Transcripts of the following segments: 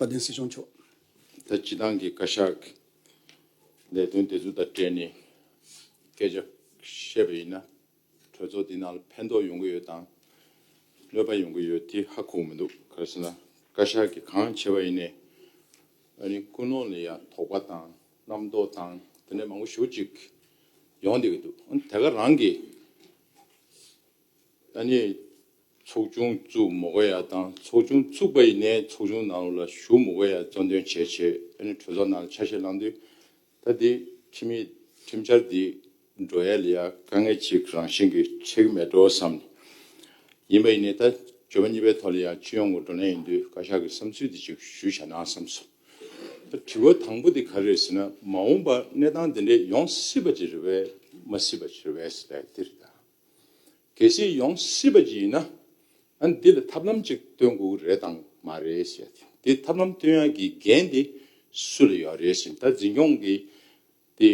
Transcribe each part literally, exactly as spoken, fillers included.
བཀའ་བསྟན་སྲིད་སྐྱོང་མཆོག་ད་སྤྱི་བཏང་གི་བཀའ་ཤག་གི་ལས་དོན་དེ་ཚོ་དང་འབྲེལ་ནས་སྐད་ཆ་བཤད་པ་ཡིན་ན། གྲོས་ཚོགས་འདི་ནང་ལ་ཕན་ཐོགས་ཡོང་གི་ཡོད་དང་། གནོད་པ་ཡོང་གི་ཡོད་དེ་ཧ་གོ་མི་འདུག་ག་རེ་ཟེར་ན། བཀའ་ཤག་གིས་གང་བྱས་པ་ཡིན་ནའི་ཨ་ནི་ཀུན་སློང་ལ་ཡང་དོགས་པ་དང་རྣམ་རྟོག་དང་དེ་འདྲ་མང་པོ་ཞེ་པོ་ཅིག་ཡོང་བསྡད་ཀྱི་འདུག་ཨ་ནི་དེ་ག་རང་གིས་ཨ་ནི་ཚོགས་ཆུང་བཙུགས་མ་དགོས་ཡ་དང་། ཚོགས་ཆུང་བཙུགས་པ་ཡིན་ནའི་ཚོགས་ཆུང་ནང་ལོགས་ལ་ཞུགས་མ་དགོས་ཡ་གཙོ་འདོན་བྱས་བྱས། ཨ་ནི་གྲོས་ཚོགས་ནང་ལ་ཆ་ཤས་བླངས་དུས། ད་འདི་ཁྲིམས་ཡིག་ཁྲིམས་འཆར་འདི་འགྲོ་ཡ་ལ་ཡ་དཀའ་ངལ་ཅིག་རང་བཞིན་གྱིས་འཕྲད་ཀྱི་མེད་འགྲོ་བསམ་ནས། ཡིན་པ་ཡིན་ནའི་ད་བརྗོད་པ་གཉིས་པའི་ཐོག་ལ་ཡང་སྤྱི་ཡོངས་ཀྱི་བགྲོ་གླེང་ཡིན་དུས་བཀའ་ཤག་གི་བསམ་ཚུལ་འདི་ཅིག་ཞུས་བཞག་ན་བསམ་སོང་། ད་དྲི་བ་དང་པོ་འདི་ག་རེ་རེད་ཟེར་ན། མ་འོངས་པར་གནས་སྟངས་འདི་འདྲས་ཡོང་སྲིད་པ་ཅིག་རེད་པས་མ་སྲིད་པ་ཅིག་རེད་པས་ཟེར་ཡ་འདི་རེད་ད། གལ་སྲིད་ཡོང་སྲིད་པ་ཅིག་ཡིན་ན། ཨ་ནི་འདི་ལ་ཐབས་ལམ་ཅིག་སྟོན་དགོས་ཀྱི་རེད་དང་མ་རེད་ཟེར་ཡ་དེ། འདི་ཐབས་ལམ་སྟོན་ཡ་གི་འགན་དེ་སུ་ལ་ཡོད་རེད་ཟེར་ན། ད་འཛིན་སྐྱོང་གི་དེ་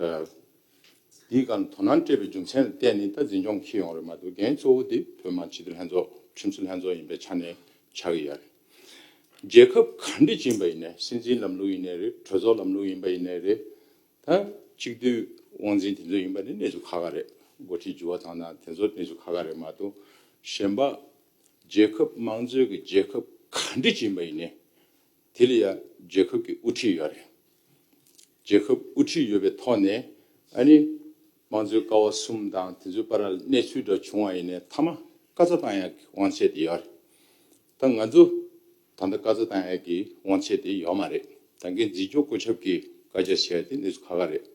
ཨ་འདིའི་སྒང་དོ་སྣང་སྤྲད་པའི་རྒྱུ་མཚན་ལ་བརྟེན་ནས་ད་འཛིན་སྐྱོང་འཁྱེར་ཡོང་རེད་མ་གཏོགས། འགན་གཙོ་བོ་དེ་བོད་མི་མང་སྤྱི་འཐུས་ལྷན་ཚོགས་ཁྲིམས་བཟོ་ལྷན་ཚོགས་ཡིན་པའི་ཆ་ནས་ཆགས་ཀྱི་ཡོད་རེད། རྒྱལ་ཁབ་ག་འདྲ་ཅིག་ཡིན་པ་ཡིན་ནའི། སྲིད་འཛིན་ལམ་ལུགས་ཡིན་ནའི་རེད། གྲོས་ཚོགས་ལམ་ལུགས་ཡིན་པ་ཡིན་ནའི་རེད། ད་གཅིག་སྡུད་དབང་འཛིན་དེ་ཚོ་ཡིན་པ་ནི་གནས་ཚུལ་ཁག་ཁག་རེད། འགོ་ཁྲིད་འགྱུར་བ་བཏང་ན་དེ་ཚོ་གནས་ཚུལ་ཁག་ཁག་རེད་མ་གཏོགས། གཞན་པ་རྒྱལ་ཁབ་དམངས་གཙོའི་གི་རྒྱལ་ཁབ་ག་འདྲ་ཅིག་ཡིན་པ་ཡིན་ནའི། དེ་ལ་ཡང་རྒྱལ་ཁབ་ཀྱི་དབུ་ཁྲིད་ཡོད་རེད། རྒྱལ་ཁབ་དབུ་ཁྲིད་ཡོད་པའི་ཐོག་ནས་ཨ་ནི་དམངས་གཙོའི་ཀ་བ་གསུམ་དང་དེ་ཚོའི་བར་ལ་གནས་ཚུལ་འདྲ་བྱུང་བ་ཡིན་ནའི་མཐའ་མ་བཀའ་རྩ་བཏང་ཡག་གི་དབང་ཚད་དེ་ཡོད་རེད། ད་ང་ཚོ་ད་ལྟ་བཀའ་རྩ་བཏང་ཡག་གི་དབང་ཚད་དེ་ཡོད་མ་རེད། ད་གིན་འཛིན་སྐྱོང་བཀོད་ཁྱབ་ཀྱི་བཀའ་རྒྱ་བྱས་ཏེ་གནས་ཚུལ་ཁག་ཁག་རེད།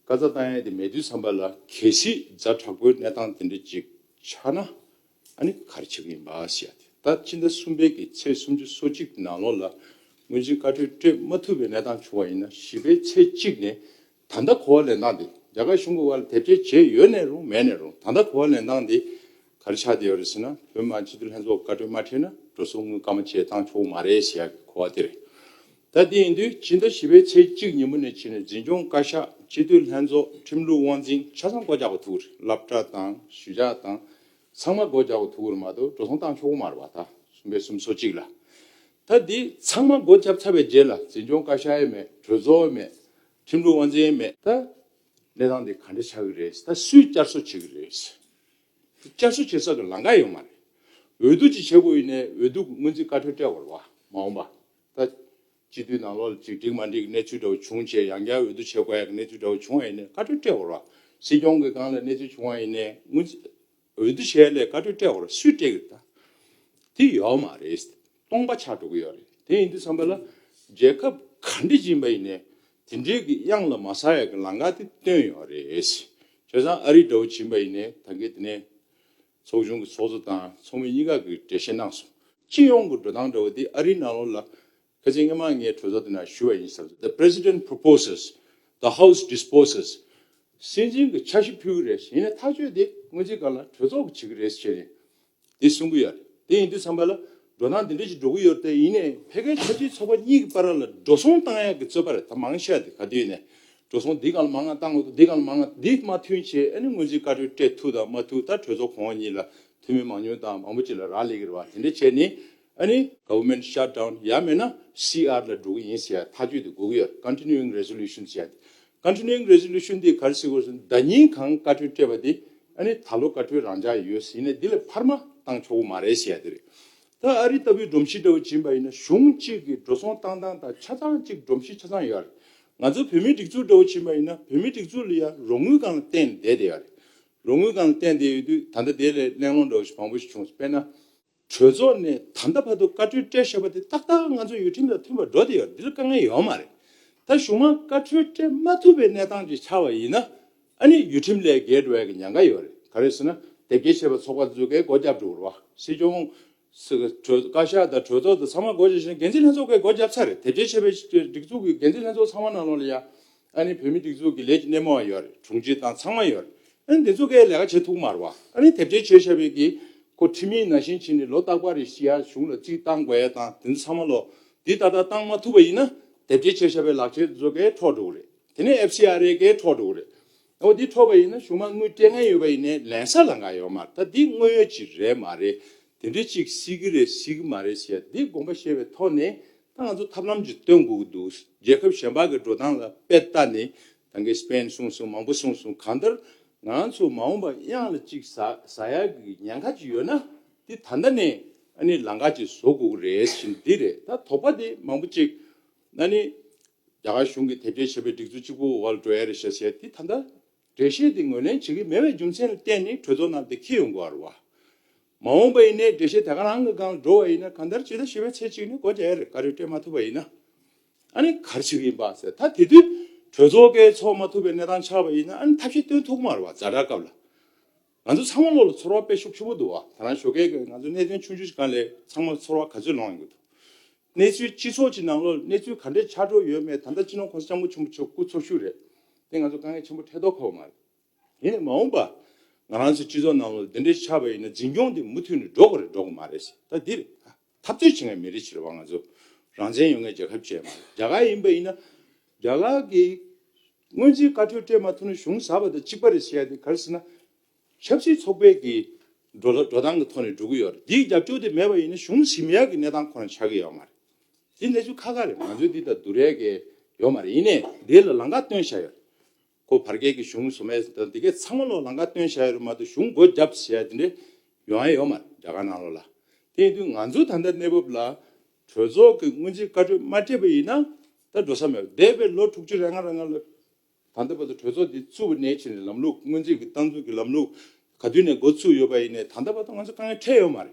བཀའ་རྩ་བཏང་ཡག་དེ་མེད་དུས་ཙམ་པ་ལ་གལ་སྲིད་ཛ་དྲག་པོའི་གནས་སྟངས་དེ་འདྲ་ཅིག་ཆགས་ན། ཨ་ནི་ག་རེ་བྱེད་ཀྱི་ཡིན་པ་ཟེར་ཡ་དེ། ད་ཕྱི་ཟླ་གསུམ་པའི་གི་ཚེས་སུམ་ཅུ་སོ་གཅིག་ནང་ལོགས་ལ་ངོས་འཛིན་བཀའ་འཁྲོལ་སྤྲད་མ་ཐུབ་པའི་གནས་སྟངས་བྱུང་བ་ཡིན་ན། བཞི་པའི་ཚེས་གཅིག་ནས་ད་ལྟ་གོ་བ་ལེན་སྟངས་དེ། རྒྱ་གར་གཞུང་གི་བར་ལ་དེབ་སྐྱེལ་བྱས་ཡོད་ནའི་རུང་མེད་ནའི་རུང་། ད་ལྟ་གོ་བ་ལེན་སྟངས་དེ་ག་རེ་ཆགས་བསྡད་ཡོད་རེད་ཟེར་ན། བོད་མི་མང་སྤྱི་འཐུས་ལྷན་ཚོགས་བཀའ་འཁྲོལ་མ་སྤྲད་ན་འགྲོ་སོང་དངུལ་སྐར་མ་བཅས་བཏང་ཆོག་གི་མ་རེད་ཟེར་ཡག་གི་གོ་བ་དེ་རེད། ད་དེ་ཡིན་དུས་ཕྱི་ཟླ་བཞི་པའི་ཚེས་གཅིག་ཉིན་མོ་ནས་ཕྱིན་ནས་འཛིན་སྐྱོང་བཀའ་ཤག་སྤྱི་འཐུས་ལྷན་ཚོགས་ཁྲིམས་ལུགས་དབང་འཛིན་ཆ་ཚང་སྒོ་རྒྱག་པ་ཐུག་རེད། སློབ་གྲྭ་དང་གཞིས་ཆགས་དང་ཚང་མ་སྒོ་རྒྱག་པ་ཐུག་རེད་མ་གཏོགས་འགྲོ་སོང་བཏང་ཆོག་གི་མ་རེད་བ། ད་གསུམ་པའི་གསུམ་སོ་གཅིག་ལ། ད་འདི་ཚང་མ་སྒོ་བརྒྱབ་ཚར་བའི་རྗེས་ལ་འཛིན་སྐྱོང་བཀའ་ཤག་ཡང་མེད། གྲོས་ཚོགས་ཡང་མེད། ཁྲིམས་ལུགས་དབང་འཛིན་ཡང་མེད། ད་གནས་སྟངས་འདི་ག་འདྲ་ཆགས་ཀྱི་རེད། ད་སུས་བསྐྱར་གསོ་བྱེད་ཀྱི་རེད། བསྐྱར་གསོ་བྱེད་ས་གི་ལམ་ཁ་ཡོད་མ་རེད། འོས་བསྡུ་ཅིག་བྱེད་དགོས་ཡིན་ནའི་འོས་བསྡུ་སྔོན་རྩིས་བཀའ་འཁྲོལ་སྤྲད་དགོས་རེད་བ། མ་འོངས་པ། ད་སྤྱི་འཐུས་ནང་ལོགས་ལ་ཅིག་འགྲིག་མ་འགྲིག་གི་གནས་ཚུལ་འདྲ་བོ་བྱུང་བྱས། ཡང་བསྐྱར་འོས་བསྡུ་བྱེད་དགོས་ཡ་གི་གནས་ཚུལ་འདྲ་བོ་བྱུང་བ་ཡིན་ནའི་བཀའ་འཁྲོལ་སྤྲད་དགོས་རེད་བ། སྲིད་སྐྱོང་གི་སྒང་ལ་གནས་ཚུལ་བྱུང་བ་ཡིན་ནའི་སྔོན་རྩིས་འོས་བསྡུ་བྱས་ལས་བཀའ་འཁྲོལ་སྤྲད་དགོས་རེད། སུས་སྤྲད་ཀྱི་རེད་ད། དེ་ཡོད་མ་རེད། སྟོང་པ་ཆགས་འགྲོ་གི་ཡོད་རེད། དེ་ཡིན་དུས་ཙམ་པ་ལ་རྒྱལ་ཁབ་ག་འདྲ་ཅིག་ཡིན་པ་ཡིན་ནའི་དེ་འདྲའི་གི་གཡང་ལ་མ་ཟ་ཡ་གི་ལམ་ཁ་དེ་བཏོན་ཡོད་རེད། བྱས་ཙང་ཨ་རི་འདྲ་བོ་ཅིག་ཡིན་པ་ཡིན་ནའི་ད་གིན་དེ་ནས་ཚོགས་ཆུང་གི་ཚོགས་གཙོ་དང་ཚོགས་མི་གཉིས་ཀ་གིས་འགྲེལ་བཤད་གནང་སོང་། སྤྱི་ཡོངས་ཀྱི་འགྲོ་སྟངས་འདྲ་བོ་དེ་ཨ་རིའི་ནང་ལོགས་ལ་ཁ་སང་སྔོན་མ་ངས་གྲོས་ཚོགས་དེ་ནང་ཞུས་པ་ཡིན་ཟེར། The president proposes, the house disposes. སྲིད་འཛིན་གྱིས་འཆར་གཞི་ཕུལ་གྱི་རེད། ཡིན་ནའི་ཐག་གཅོད་དེ་སྔོན་རྩིས་སྒང་ལ་གྲོས་ཚོགས་ཀྱིས་བྱེད་ཀྱི་རེད་ཟེར་ནས་དེ་གསུང་གི་ཡོད་རེད། དེ་ཡིན་དུས་ཙམ་པ་ལ་འགྲོ་སྟངས་འདི་འདྲ་ཞིག་འགྲོ་གི་ཡོད་རེད་དེ། ཡིན་ནའི་ཕ་གིའི་ཆབ་སྲིད་ཚོགས་པ་གཉིས་ཀྱི་བར་ལ་འགྲོ་སོང་བཏང་ཡག་གི་རྩོད་པ་རེད། ད་མང་ཤོས་དེ་ག་དུས་ནས་འགྲོ་སོང་འདི་སྒང་ལ་མང་ང་བཏང་དགོས་འདུག་འདི་སྒང་ལ་མང་ང་འདི་མ་མཐུན་བྱས། ཨ་ནི་སྔོན་རྩིས་བཀའ་འཁྲོལ་སྤྲད་ཐུབ་དང་མ་ཐུབ་ད་གྲོས་ཚོགས་གོང་འོག་གཉིས་ལ་འཐུས་མི་མང་ཉུང་དང་མང་པོ་ཅིག་ལ་རག་ལས་ཀྱི་རེད་བ། དེ་འདྲ་བྱས་ནས་ཨ་ནི་government shutdown ཡང་མིན་ན་སི་ཨར་ལ་འགྲོ་གི་ཡིན་ཟེར་ཡ་ཐག་གཅོད་དེ་དགོས་ཀྱི་ཡོད། Continuing resolution ཟེར་ཡ་དེ། Continuing resolution དེ་ག་རེ་ཟེར་དགོས་ཟེར་ན། ཟླ་ཉིན་གང་བཀའ་འཁྲོལ་སྤྲད་པ་དེ་ཨ་ནི་ད་ལོ་བཀའ་འཁྲོལ་རང་འཇགས་ཡོད་ཟེར་ནས་འདི་ལས་འཕར་མ་བཏང་ཆོག་གི་མ་རེད་ཟེར་ཡ་དེ་རེད། ད་ཨ་རི་ལྟ་བུའི་སྒྲོམ་གཞི་འདྲ་བོ་ཅིག་ཡིན་པ་ཡིན་ན་གཞུང་གཅིག་གི་འགྲོ་སོང་བཏང་སྟངས་དང་ཆ་ཚང་གཅིག་སྒྲོམ་གཞི་ཆ་ཚང་ཡོད་རེད། ང་ཚོ་བོད་མིའི་སྒྲིག་འཛུགས་འདྲ་བོ་ཅིག་ཡིན་པ་ཡིན་ན་བོད་མིའི་སྒྲིག་འཛུགས་ལ་ཡ་རོགས་དངུལ་སྒང་ལ་བརྟེན་བསྡད་བསྡད་ཡོད་རེད། རོགས་དངུལ་སྒང་ལ་བརྟེན་བསྡད་ཡོད་དུས་ད་ལྟ་དེ་ལས་གླེང་སློང་འདྲ་བོ་ཞིག་མང་པོ་ཞིག་བྱུང་སོང་། དཔེར་ན། གྲོས་ཚོགས་ནས་ད་ལྟ་བར་དུ་བཀའ་འཁྲོལ་སྤྲད་བཞག་པ་དེ་ཏག་ཏག་ང་ཚོ་ཡུལ་ཁྲིམས་དང་མཐུན་པར་འགྲོ་བསྡད་ཡོད། འདི་ལ་དཀའ་ངལ་ཡོད་མ་རེད། ད་གཞུག་མ་བཀའ་འཁྲོལ་སྤྲད་མ་ཐུབ་པའི་གནས་སྟངས་ཅིག་ཆགས་པ་ཡིན་ན། ཨ་ནི་ཡུལ་ཁྲིམས་ལས་འགལ་འགྲོ་ཡ་གི་ཉེན་ཁ་ཡོད་རེད། ག་རེ་ཟེར་ན་དེབ་སྐྱེལ་བྱས་པ་ཚོགས་པ་དེ་ཚོ་གིས་སྒོ་བརྒྱབ་འགྲོ་གི་རེད་བ། སྲིད་སྐྱོང་སྲིད་གྲོས་བཀའ་ཤག་དང་གྲོས་ཚོགས་དང་ཚང་མ་སྒོ་བརྒྱབ་བྱས་ན་འགན་འཛིན་ལྷན་ཚོགས་ཀྱིས་སྒོ་བརྒྱབ་ཚར་རེད། དེབ་སྐྱེལ་བྱས་པའི་སྒྲིག་འཛུགས་ཀྱི་འགན་འཛིན་ལྷན་ཚོགས་ཚང་མ་ནང་ལོགས་ལ་ཡ། ཨ་ནི་བོད་མིའི་སྒྲིག་འཛུགས་ཀྱི་ལས་ཀྱི་སྣེ་མོ་ཡོད་རེད། དྲུང་ཆེ་དང་ཚང་མ་ཡོད་རེད། ཨ་ནི་འདི་ཚོ་གས་ལས་ཀ་བྱེད་ཐུབ་མ་རེད་བ། ཨ་ནི་དེབ་སྐྱེལ་བྱས་བཞག་པའི་གི་ཁོ་ཁྲིམས་ཡིག་ནང་བཞིན་བྱས་ནས་ལོ་རྟག་པར་རེ་བཞིན་ཡར་གཞུང་ལ་རྩིས་བཏང་དགོས་ཡ་དང་དེ་ཚོ་ཚང་མ་ལོ། འདི་ཏག་ཏག་བཏང་མ་ཐུབ་པ་ཡིན་ན་དེབ་སྐྱེལ་བྱས་བཞག་པའི་ལག་ཁྱེར་ཚོ་གས་འཕྲོག་འགྲོ་གི་རེད། དེ་ནས་ཨེཕ་སི་ཨར་ཨེ་གས་འཕྲོག་འགྲོ་གི་རེད། འོ་འདི་འཕྲོག་པ་ཡིན་ན་གཞུང་མ་དངུལ་སྤྲད་མཁན་ཡོད་པ་ཡིན་ནའི་ལེན་ས་ལམ་ཁ་ཡོད་མ་རེད། ད་འདི་དངོས་ཡོད་ཅིག་རེད་མ་རེད། དེ་འདྲ་ཅིག་སྲིད་ཀྱི་རེད་སྲིད་ཀྱི་མ་རེད་ཟེར་ཡ་འདི་དགོངས་པ་བཞེས་པའི་ཐོག་ནས། ད་ང་ཚོ་ཐབས་ལམ་ཅིག་སྟོན་དགོས་ཀྱི་འདུག་རྒྱལ་ཁབ་གཞན་པ་གི་འགྲོ་སྟངས་ལ་དཔེ་ལྟ་ནས་ད་གིན་སི་པེན་གསུངས་སོང་། མང་པོ་གསུངས་སོང་། གང་ལྟར་ང་ཚོ་མ་འོངས་པ་གཡང་ལ་ཅིག་ཟ་ཟ་ཡག་གི་ཉེན་ཁ་ཅིག་ཡོད་ན་དེ་ད་ལྟ་ནས་ཨ་ནི་ལམ་ཁ་ཅིག་བཟོ་དགོས་ཀྱི་རེད་ཟེར་འདི་རེད། ད་དོགས་པ་དེ་མང་པོ་ཅིག་ཨ་ནི་རྒྱ་གར་གཞུང་གིས་དེབ་སྐྱེལ་བྱས་པའི་སྒྲིག་འཛུགས་གཅིག་པུ་འོག་ལ་འགྲོ་ཡ་རེད་ཤག་ཟེར་དེ་ད་ལྟ་འགྲེལ་བཤད་དེ་ངོས་ལེན་བྱེད་ཀྱི་མེད་པའི་རྒྱུ་མཚན་ལ་བརྟེན་ནས་གྲོས་ཚོགས་ནང་དེ་འཁྱེར་ཡོང་དགོས་པ་རེད་བ། མ་འོངས་པ་ཡིན་ནའི་འགྲེལ་བཤད་དེ་ག་རང་གི་སྒང་ལ་འགྲོ་བ་ཡིན་ན་གང་ལྟར་ཇི་ལྟར་ཞུ་བའི་ཚེ་གཅིག་ནི་སྒོ་རྒྱག་ཡ་རེད། བཀའ་འཁྲོལ་སྤྲད་མ་ཐུབ་པ་ཡིན་ན། ཨ་ནི་ག་རེ་བྱེད་ཀྱི་ཡིན་པ་ཟེར། ད་དེ་དུས་གྲོས་ཚོགས་ཀྱིས་ཚོགས་མ་ཐུབ་པའི་གནས་སྟངས་ཆགས་པ་ཡིན་ན་ཨ་ནི་ཐབས་ཤེས་སྟོན་ཐུབ་ཀྱི་མ་རེད་བ། ཛ་དྲག་སྐབས་ལ། ང་ཚོ་ཚང་མ་བློ་ལ་ཚོར་བ་དཔེ་ཤུགས་ཆེན་པོ་འདུག་བ། ད་རང་ཞོགས་ཀས་ཀྱི་ང་ཚོ་གནད་དོན་ཆུང་ཆུང་ཞིག་སྒང་ལ་ཚང་མ་ཚོར་བ་ག་ཚོད་ལངས་ཡོང་གི་འདུག་གནས་ཚུལ་སྤྱི་ཚོགས་ཀྱི་ནང་ལོགས་གནས་ཚུལ་ག་འདྲས་ཆགས་འགྲོ་ཡོད་མེད། ད་ལྟ་སྤྱི་ནོར་གོང་ས་སྐྱབས་མགོན་ཆེན་པོ་མཆོག་སྐུ་འཚོ་བཞུགས་རེད། དེ་ང་ཚོ་དཀའ་ངལ་ཆེན་པོ་འཕྲད་མདོག་ཁ་པོ་མ་རེད། ཡིན་ནའི་མ་འོངས་པ་ང་རང་ཚོ་སྤྱི་ཚོགས་ནང་ལོགས་འདི་འདྲས་ཆགས་པ་ཡིན་ན་འཛིན་སྐྱོང་དེ་མུ་མཐུད་ནས་འགྲོ་དགོས་རེད་འགྲོ་དགོས་མ་རེད་ཟེར། ད་འདིར་འཐབ་རྩོད་བྱེད་མཁན་མི་རིགས་ཤིག་རེད་བ། ང་ཚོ་རང་བཙན་ཡོད་མཁན་རྒྱལ་ཁབ་ཅིག་མ་རེད། རྒྱ་གར་ཡིན་པ་ཡིན་ན་རྒྱ་གར་གྱི་སྔོན་རྩིས་བཀའ་འཁྲོལ་སྤྲད་མ་ཐུབ་ན་གཞུང་ཟ་བ་དང་གཅིག་པ་རེད་ཟེར་ཡ་དེ་ག་རེ་ཟེར་ན། ཆབ་སྲིད་ཚོགས་པའི་གི་འགྲོ་ལ་འགྲོ་སྟངས་ཀྱི་ཐོག་ནས་འགྲོ་གི་ཡོད་རེད། འདིའི་རྒྱབ་སྐྱོར་དེ་མེད་པ་ཡིན་ན་གཞུང་ཟིན་ཡག་གི་གནས་སྟངས་ཁོ་རང་ཆགས་ཀྱི་ཡོད་མ་རེད། འདི་གནས་ཚུལ་ཁག་ཁག་རེད། ང་ཚོས་འདི་ལྟར་བསྡུར་ཡག་གི་ཡོད་མ་རེད། ཡིན་ནའི་འདི་ལ་ལམ་ཁ་སྟོན་བཞག་ཡོད་རེད། ཁོ་བར་བརྒལ་གྱི་གཞུང་བཟོ་མེད་དང་འདི་གའི་ཚང་མ་ལོ་ལམ་ཁ་སྟོན་བཞག་ཡོད་རེད་མ་གཏོགས་གཞུང་སྒོ་བརྒྱབ་ཟེར་ཡ་དེ་འདྲ་ཡོང་ཡ་ཡོད་མ་རེད་རྒྱ་གར་ནང་ལོགས་ལ། དེ་ཡིན་དུས་ང་ཚོ་ད་ལྟ་གནས་བབ་ལ་གྲོས་ཚོགས་ཀྱི་སྔོན་རྩིས་བཀའ་འཁྲོལ་མ་སྤྲད་པ་ཡིན་ན་ད་འགྲོ་ས་མེད་པ། འདས་པའི་ལོ་དྲུག་ཅུ་རེ་ལྔ་རེ་ལྔ་ལ་ད་ལྟ་བར་དུ་གྲོས་ཚོགས་འདི་བཙུགས་པ་ནས་བྱས་ནས་ལམ་ལུགས་སྔོན་རྩིས་ཀྱི་ཏང་འཛུགས་ཀྱི་ལམ་ལུགས་ག་དུས་ནས་འགོ་ཚུགས་ཡོད་པ་ཡིན་ནའི་ད་ལྟ་བར་དུ་ང་ཚོ་དཀའ་ངལ་འཕྲད་ཡོད་མ་རེད།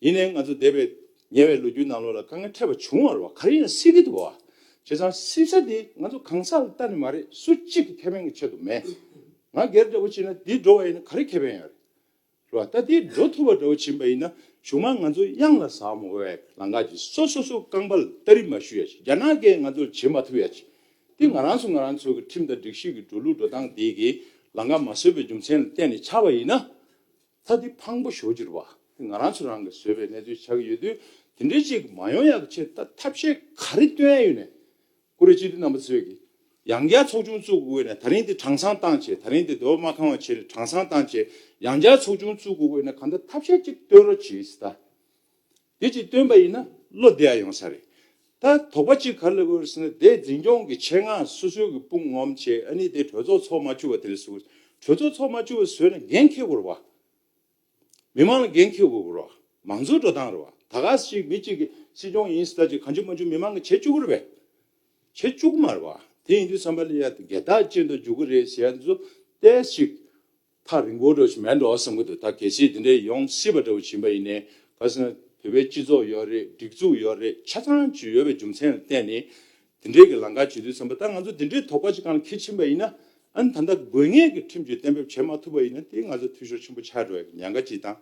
ཡིན་ནའི་ང་ཚོ་འདས་པའི་ཉེ་བའི་ལོ་རྒྱུས་ནང་ལོགས་ལ་དཀའ་ངལ་འཕྲད་པ་བྱུང་བ་རེད་བ། ག་རེ་ཡིན་ན་སྲིད་ཀྱི་འདུག་བ། བྱས་ཙང་སྲིད་ས་དེ་ང་ཚོ་གང་ཟག་ལ་ལྟ་ནི་མ་རེད། སུ་གཅིག་གི་ཁེ་ཕན་གྱི་ཆེད་དུ་མེད། ང་སྒེར་འདྲ་བོ་བྱས་ན་འདི་འགྲོ་བ་ཡིན་ན་ག་རེ་ཁེ་ཕན་ཡོད་རེད། རེད་བ། ད་འདི་འགྲོ་ཐུབ་པ་འདྲ་བོ་ཕྱིན་པ་ཡིན་ན་གཞུག་མ་ང་ཚོ་གཡང་ལ་ཟ་མ་དགོས་པའི་ལམ་ཁ་ཅིག་སོ་སོ་སོ་རྐང་པ་ལ་སྟ་རེ་མ་གཞུ་ཡ་ཅིག་རྒྱ་ནག་གིས་ང་ཚོར་བྱེད་མ་ཐུབ་ཡ་ཅིག་དེ་ང་རང་ཚོ་ང་རང་ཚོ་གི་ཁྲིམས་དང་སྒྲིག་གཞི་གི་འགྲོ་ལུགས་འགྲོ་སྟངས་དེ་གི་ལམ་ཁ་མ་བཟོས་པའི་རྒྱུ་མཚན་ལ་བརྟེན་ནས་ཆགས་པ་ཡིན་ན། ད་དེ་ཕངས་པོ་ཞེ་པོ་ཅིག་རེད་བ། དེ་ང་རང་ཚོ་རང་གིས་བཟོས་པའི་གནས་ཚུལ་ཆགས་ཀྱི་ཡོད་དུས་དེ་འདྲའི་ཅིག་མ་ཡོང་ཡག་གི་ཆེད་ད་ཐབས་ཤེས་ག་རེ་སྟོན་ཡ་ཡོད་ནས། ཀུ་རེ་སྤྱི་འཐུས་རྣམ་པ་ཚོས་ཀྱིས་ཡང་བསྐྱར་ཚོགས་ཆུང་བཙུགས་དགོས་ན། ད་རིང་དེ་གྲངས་ཚང་བཏང་བྱས། ད་རིང་དེ་འདོད་པ་མ་ཁེངས་པ་བྱས་ནས་གྲངས་ཚང་བཏང་བྱས་ཡང་བསྐྱར་ཚོགས་ཆུང་བཙུགས་དགོས་ན་གང་ལྟར་ཐབས་ཤེས་ཅིག་སྟོན་རོགས་གྱིས་ཟེར། ད་དེ་ཅིག་སྟོན་པ་ཡིན་ན་བློ་བདེ་ཡ་ཡོང་ས་རེད། ད་དོགས་པ་གཅིག་ག་རེ་ལབ་དགོས་རེད་ཟེར་ན། དེ་འཛིན་སྐྱོང་གི་ཆེད་མངགས་སོ་སོའི་གི་དཔུང་ངོམ་བྱས། ཨ་ནི་དེ་གྲོས་ཚོགས་ཚོགས་མ་བཅུག་པ་དེ་ལ་ཟེར་དགོས། གྲོས་ཚོགས་ཚོགས་མ་བཅུག་པ་བཟོས་ན་འགན་འཁྱེར་དགོས་རེད་བ། མི་མང་ལ་འགན་འཁྱེར་དགོས་རེད་བ། མང་གཙོའི་འགྲོ་སྟངས་རེད་བ། ད་ག་ཞིག་མི་གཅིག་གིས་སྲིད་སྐྱོང་ཡིན་ཟེར་ད་ཅིག་གང་བྱུང་མང་བྱུང་མི་མང་གིས་བྱེད་བཅུག་གི་རེད་པས། བྱེད་བཅུག་གི་མ་རེད་བ། དེ་ཡིན་དུས་བསམ་པ་ལ་ཡ་དེ་སྒེར་བདག་ཅན་དུ་འཇུག་གི་རེད་ཟེར་ཡ་འདི་ཚོ་ཏོག་ཙམ་ཅིག་ཐག་རིང་པོ་འདྲ་ཞིག་མེད་འགྲོ་བསམ་གྱི་འདུག་ད་གལ་སྲིད་དེ་འདྲའི་ཡོང་སྲིད་པ་འདྲ་བོ་ཕྱིན་པ་ཡིན་ནའི་ག་ཟེར་ན། བོད་པའི་སྤྱི་ཚོགས་ཡོད་རེད། སྒྲིག་འཛུགས་ཡོད་རེད། ཆ་ཚང་ཅིག་ཡོད་པའི་རྒྱུ་མཚན་ལ་བརྟེན་ནས་དེ་འདྲའི་གི་ལམ་ཁ་བྱེད་དུས་ཙམ་པ། ད་ང་ཚོ་དེ་འདྲའི་དོགས་པ་ཅིག་སྒང་ལ་འཁྱེར་ཕྱིན་པ་ཡིན་ན། ཨ་ནི་ད་ལྟ་དགོས་ངེས་ཀྱི་ཁྲིམས་ཀྱི་གཏན་འབེབས་བྱེད་མ་ཐུབ་པ་ཡིན་ན་དེ་ང་ཚོ་འཐུས་ཤོར་ཆེན་པོ་ཆགས་འགྲོ་ཡ་གི་ཉེན་ཁ་ཅིག་དང་།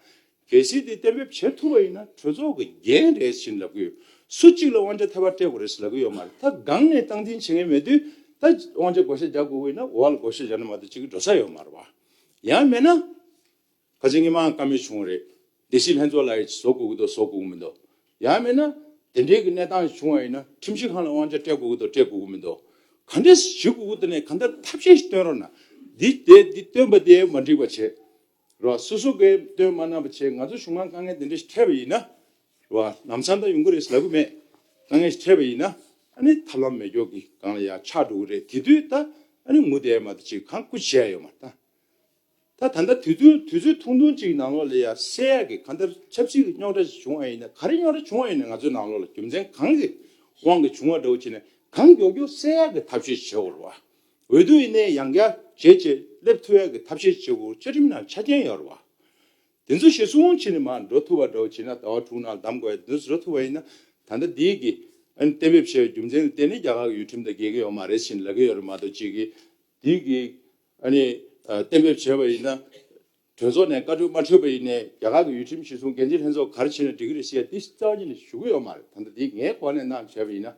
གལ་སྲིད་དེ་གཏན་འབེབས་བྱེད་ཐུབ་པ་ཡིན་ན་གྲོས་ཚོགས་ཀྱི་འགན་རེད་ཟེར་ལབ་ཀྱི་ཡོད། སུ་གཅིག་ལ་དབང་ཆ་ཐེ་བ་སྤྲད་དགོས་རེད་ཟེར་ལབ་ཀྱི་ཡོད་མ་རེད། ད་སྒང་ནས་སྟངས་འཛིན་བྱེད་མཁན་མེད་དུས་ད་དབང་ཆ་བགོ་བཤའ་རྒྱག་དགོས་ཀྱི་ཡིན་ན་འོག་ལ་བགོ་བཤའ་རྒྱག་ན་མ་གཏོགས་ཅིག་འགྲོ་ས་ཡོད་མ་རེད་བ། ཡང་མེད་ན། ཁ་སང་ཉི་མ་བཀའ་མོལ་བྱུང་བ་རེད། སྡེ་སྲིད་ལྷན་ཚོགས་ལ་ཡི་བཟོ་དགོས་ཀྱི་འདུག་བཟོ་དགོས་ཀྱི་མི་འདུག་ཡང་མིན་ན་དེ་འདྲའི་གི་གནས་སྟངས་ཤིག་བྱུང་བ་ཡིན་ན་ཁྲིམས་ཞིབ་ཁང་ལ་དབང་ཆ་སྤྲད་དགོས་ཀྱི་འདུག་སྤྲད་དགོས་ཀྱི་མི་འདུག་ག་འདྲས་ཞུ་དགོས་ཀྱི་འདུག་ནས་གང་ལྟར་ཐབས་ཤེས་ཤིག་སྟོན་རོགས་གནང་། འདི་དེ་འདི་སྟོན་པ་དེ་མ་འགྲིག་པ་བྱས་རོགས། སོ་སོ་གིས་སྟོན་མ་གནང་བ་བྱས། ང་ཚོ་གཞུང་མང་དཀའ་ངལ་དེ་འདྲ་ཞིག་འཕྲད་པ་ཡིན་ན་རོགས། ལམ་སང་ད་ཡོང་གི་རེད་ལབ་གི་མེད། དཀའ་ངལ་ཞིག་འཕྲད་པ་ཡིན་ན་ཨ་ནི་ཐབས་ལམ་མེད་སྐྱོ་གི་སྒང་ལ་ཡ་ཆགས་འགྲོ་གི་རེད། དེ་དུས་ད་ཨ་ནི་ངུ་བསྡད་མ་གཏོགས་ཅིག་གང་སྐུ་བྱས་ཡོད་མ་རེད་ད། ད་ད་ལྟ་དུས་ཚོད་དུས་ཚོད་ཐུང་ཐུང་ཅིག་ནང་ལོགས་ལ་ཡ་སེལ་ཡག་གི་གང་ལྟར་ཆབ་སྲིད་ཀྱི་རྙོག་དྲ་ཞིག་བྱུང་བ་ཡིན་ན། ག་རེ་རྙོག་དྲ་བྱུང་བ་ཡིན་ན་ང་ཚོའི་ནང་ལོགས་ལ་རྒྱུ་མཚན་གང་གི་དབང་གིས་བྱུང་བ་འདྲ་བོ་བྱས་ནས་གང་མགྱོགས་མགྱོགས་སེལ་ཡག་གི་ཐབས་ཤེས་བྱེད་དགོས་རེད་བ། འོས་བསྡུ་ཡིན་ནའི་ཡང་བསྐྱར་བྱས་བྱས་སླེབས་ཐུབ་ཡག་གི་ཐབས་ཤེས་བྱེད་དགོས། བཅའ་ཁྲིམས་ནང་ཆ་རྐྱེན་ཡོད་རེད་བ། དེ་ཚོ་གཞིར་བཟུང་བྱས་ནས་མར་འགྲོ་ཐུབ་པ་འདྲ་བོ་བྱས་ན། ཟླ་བ་དྲུག་ནང་གདམ་དགོས་ཡ་དེ་ཚོ་འགྲོ་ཐུབ་པ་ཡིན་ན། ད་ལྟ་འདི་གི་ཨ་ནི་གཏན་འབེབས་བྱས་པའི་རྒྱུ་མཚན་ལ་བརྟེན་ནས་རྒྱ་གར་གྱི་ཡུལ་ཁྲིམས་དང་འགལ་གྱི་ཡོད་རེད་མ་གཏོགས་ཅིག་གི་འདི་གི་ཨ་ནི་ཨ་གཏན་འབེབས་བྱས་པ་ཡིན་ན། གྲོས་ཚོགས་ནས་བཀའ་འཁྲོལ་མ་འཁྲོལ་བ་ཡིན་ནའི་རྒྱ་གར་གྱི་ཡུལ་ཁྲིམས་གཞིར་བཟུང་འགན་འཛིན་ལྷན་ཚོགས་ག་རེ་བྱས་ན་འགྲིག་གི་རེད་ཟེར་ཡ་འདི་རྩ་བ་ཉིད་ནས་ཞུ་གི་ཡོད་མ་རེད། ད་ལྟ་འདི་ངའི་གོ་གནས་ནང་བྱས་པ་ཡིན་ན།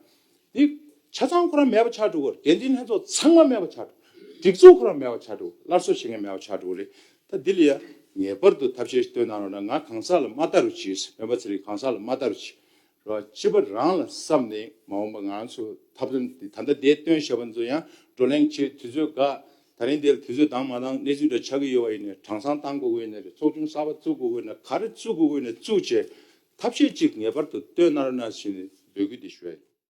འདི་ཆ་ཚང་ཁོ་རང་མེད་པ་ཆགས་འགྲོ་གི་རེད། འགན་འཛིན་ལྷན་ཚོགས་ཚང་མ་མེད་པ་ཆགས་འགྲོ། སྒྲིག་འཛུགས་ཁོ་རང་མེད་པ་ཆགས་འགྲོ། སླར་གསོ་བྱེད་མཁན་མེད་པ་ཆགས་འགྲོ་གི་རེད། ད་འདི་ལ་ཡ་ངེས་པར་དུ་ཐབས་ཤེས་ཤིག་སྟོན་གནང་རོགས་གནང་། ང་གང་ཟག་ལ་མ་ལྟ་རོགས་གྱིས། སྨན་པ་ཚེ་རིང་གང་ཟག་ལ་མ་ལྟ་རོགས་གྱིས། རོགས། སྤྱི་པ་རང་ལ་བསམ་ནས་མ་འོངས་པ་ང་ཚོ་ཐབས་ལམ་འདི་ད་ལྟ་འདིར་བཏོན་བཞག་པ་ཚོ་ཡང་བགྲོ་གླེང་བྱེད་དུས་ཚོད་འགའ། ད་རིང་འདིར་དུས་ཚོད་འདང་མ་འདང་གནས་ཚུལ་འདྲ་ཆགས་ཀྱི་ཡོད་པ་ཡིན་ནའི་གྲངས་ཚང་བཏང་དགོས་ཀྱི་ཡོད་ནའི་རེད། ཚོགས་ཆུང་གསར་པ་བཙུགས་དགོས་ཀྱི་ཡོད་ན། ག་རེ་བཙུགས་དགོས་ཀྱི་ཡོད་ན་བཙུགས་བྱས་ཐབས་ཤེས་ཅིག་ངེས་པར་དུ་སྟོན་གནང་རོགས་གནང་ཞུས་ནས་ འབོད་སྐུལ་དེ་ཞུ་ཡ་ཡིན།